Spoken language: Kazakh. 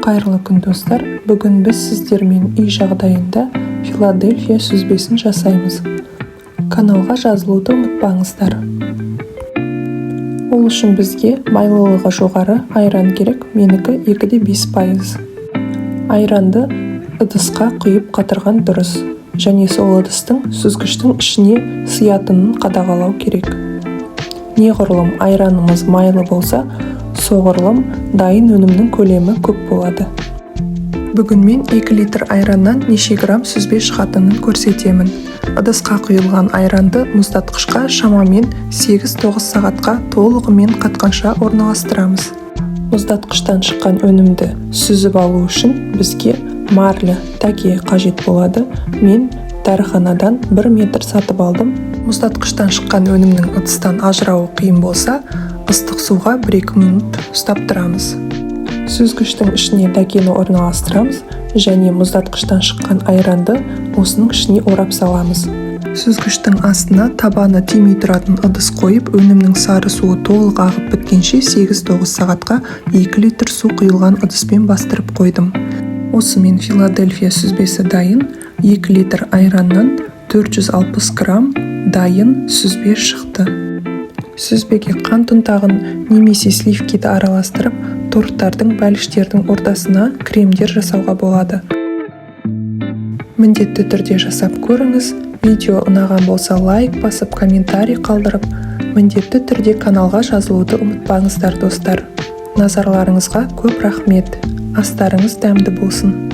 Қайырлы күн, достар! Бүгін біз сіздермен үй жағдайында Филадельфия сүзбесін жасаймыз. Каналға жазылуды ұмытпаңыздар. Ол үшін бізге майлылығы жоғары айран керек, менікі 2,5%. Айранды ыдысқа құйып қатырған дұрыс және сол ыдыстың сүзгіштің ішіне сыятынын қадағалау керек. Неғұрлым айранымыз майлы болса, соғұрлым дайын өнімнің көлемі көп болады. Бүгін мен 2 литр айраннан неше грамм сүзбе шығатынын көрсетемін. Ыдысқа құйылған айранды мұздатқышқа шамамен 8-9 сағатқа толығымен қатқанша орналастырамыз. Мұздатқыштан шыққан өнімді сүзіп алу үшін бізге марля, дәке қажет болады. Мен дәріханадан 1 метр сатып алдым. Мұздатқыштан шыққан өнімнің ыдыстан ажырауы қиын болса, ыстық суға 1-2 минут ұстап тұрамыз. Сүзгіштің ішіне дәкені орналастырамыз және мұздатқыштан шыққан айранды осының ішіне орап саламыз. Сүзгіштің астына табаны тимей тұратын ыдыс қойып, өнімнің сары суы толық ағып біткенше 8-9 сағатқа 2 литр су құйылған ыдыспен бастырып қойдым. Осымен Филадельфия сүзбесі дайын. 2 литр айраннан 460 грамм дайын сүзбе шықты. Сүзбеге қант ұнтағын немесе сливкиді араластырып, торттардың, бәліштердің ортасына кремдер жасауға болады. Міндетті түрде жасап көріңіз. Видео ұнаған болса, лайк басып, комментарий қалдырып, міндетті түрде каналға жазылуды ұмытпаңыздар. Достар, назарларыңызға көп рахмет! Астарыңыз дәмді болсын!